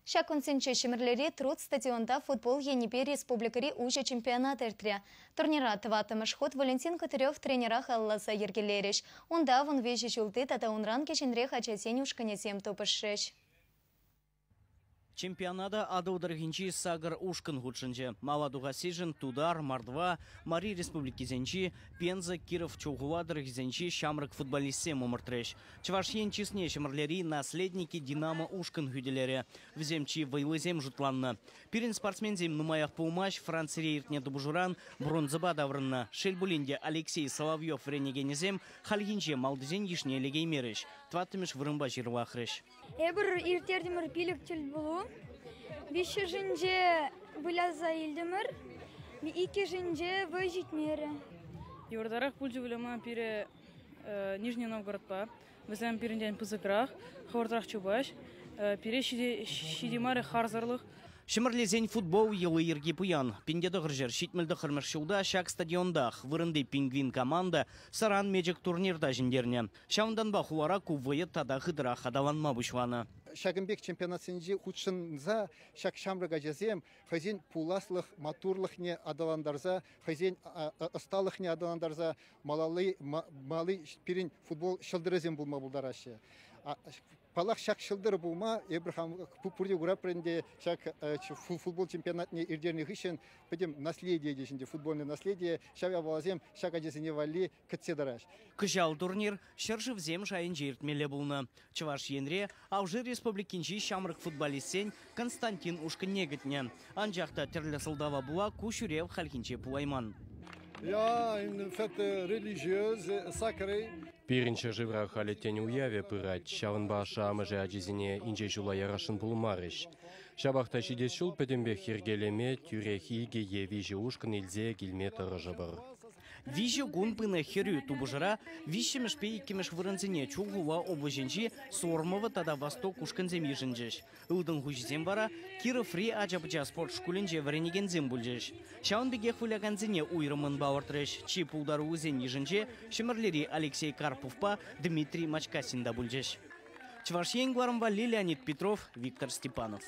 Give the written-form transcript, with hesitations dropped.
Ҫак кунсенче Ҫӗмӗрлери Труд стадионта футбол енӗпе республикӑри уҫӑ чемпионат иртрӗ. Турнира тӑваттӑмӗш хут Валентин Котырев тренера халалласа йӗркелерӗҫ. Унта 13 ҫулти тата унран кӗҫӗнрех ачасен ушкӑнӗсем тупӑшрӗҫ. Чемпионата Атӑл тӑрӑхӗнчи сакӑр ушкӑн хутшӑнчӗ. Мала тухассишӗн Тутар, Мордва, Мари республикисенчи, Пенза, Киров, Чулхула тӑрӑхӗсенчи ҫамрӑк футболистсем ӑмӑртрӗҫ. Чӑваш Ен чысне Ҫӗмӗрлери «Наследники» «Динамо» ушкӑн хӳтӗлерӗ. Вӗсем чи вӑйлисем шутланнӑ. Пирӗн спортсменсем нумаях пулмасть Францире иртнӗ тупӑшуран бронзӑпа таврӑннӑ. Шел пулин те, Алексей Соловьев вӗренекенӗсем хальхинче малтисен йышне лекеймерӗҫ, тӑваттӑмӗш вырӑнпа ҫырлахрӗҫ. Эпир ирттертӗмӗр пилӗк тӗлпулу. Виҫҫӗшӗнче выляса илтӗмӗр, иккӗшӗнче вӑй ҫитмерӗ. Йывӑртарах пулчӗ выляма пире Нижний Новгородпа. Вӗсем пирӗнтен пысӑкрах, хӑвӑртрах чупаҫ. Пире ҫитеймарӗ харсӑрлӑх. Ҫӗмӗрлесен футбол йӑли-йӗрки пуян. 1979 ҫулта ҫак стадионтах вырӑнти «Пингвин» команда Саран мечӗк турнирта ҫӗнтернӗ. Ҫавӑнтанпа хулара ку вӑйӑ тата хытӑрах аталанма пуҫланӑ. Ҫакӑн пек чемпионатсенче хутшӑнса ҫак ҫамрӑк ачасем хӑйсен пуласлӑх маттурлӑхне аталантарса, хӑйсен ӑсталӑхне аталантарса малалли мали пирӗн футбол ҫӑлтӑрӗсем пулма пултараҫҫӗ. Паллах, ҫак ҫӑлтӑр пулма эпир пурте куратпӑр ӗнтӗ ҫак футбол чемпионатне ирттернӗ хыҫҫӑн пӗтӗм наследие те ӗнтӗ футбольное наследие ҫав япаласем ҫак ачасене валли кӗтсе тӑраҫ. Кӑҫал турнир ҫӗршывсем шайӗнче иртмелле пулнӑ. Чӑваш Енре Алжир Республикинчи ҫамрӑк футболистсен Константин ушкӑнне кӗтнӗ. Анчах та тӗрлӗ сӑлтава пула ку ҫӳрев хальхинче пулайман. Я une fête religieuse sacrée. Пирӗн ҫӗршывра халӗ тӗн уявӗ пырать, ҫавӑнпа ашшӗ-амӑшӗ ачисене инҫе ҫула ярасшӑн пулмарӗҫ. Ҫапах та ҫитес ҫул пӗтӗмпех йӗркелеме тӳрех икӗ е виҫӗ ушкӑн илсе килме тӑрӑшӑпӑр. Виҫӗ кун пынӑ хӗрӳ тупӑшӑра виҫҫӗмӗшпе иккӗмӗш вырӑнсене Чулхула облаҫӗнчи Сормово тата Восток ушкӑнсем йышӑнчӗҫ. Ылтӑн хуҫисем вара Кироври ача-пӑча спорт шкулӗнче вӗренекенсем пулчӗҫ. Ҫавӑн пекех вылякансене уйрӑммӑн палӑртрӗҫ. Чи пултаруллисен йышӗнче Ҫӗмӗрлери Алексей Карповпа Дмитрий Мачкасин та пулчӗҫ. Чӑваш Ен кӑларӑм валли Леонид Петров, Виктор Степанов.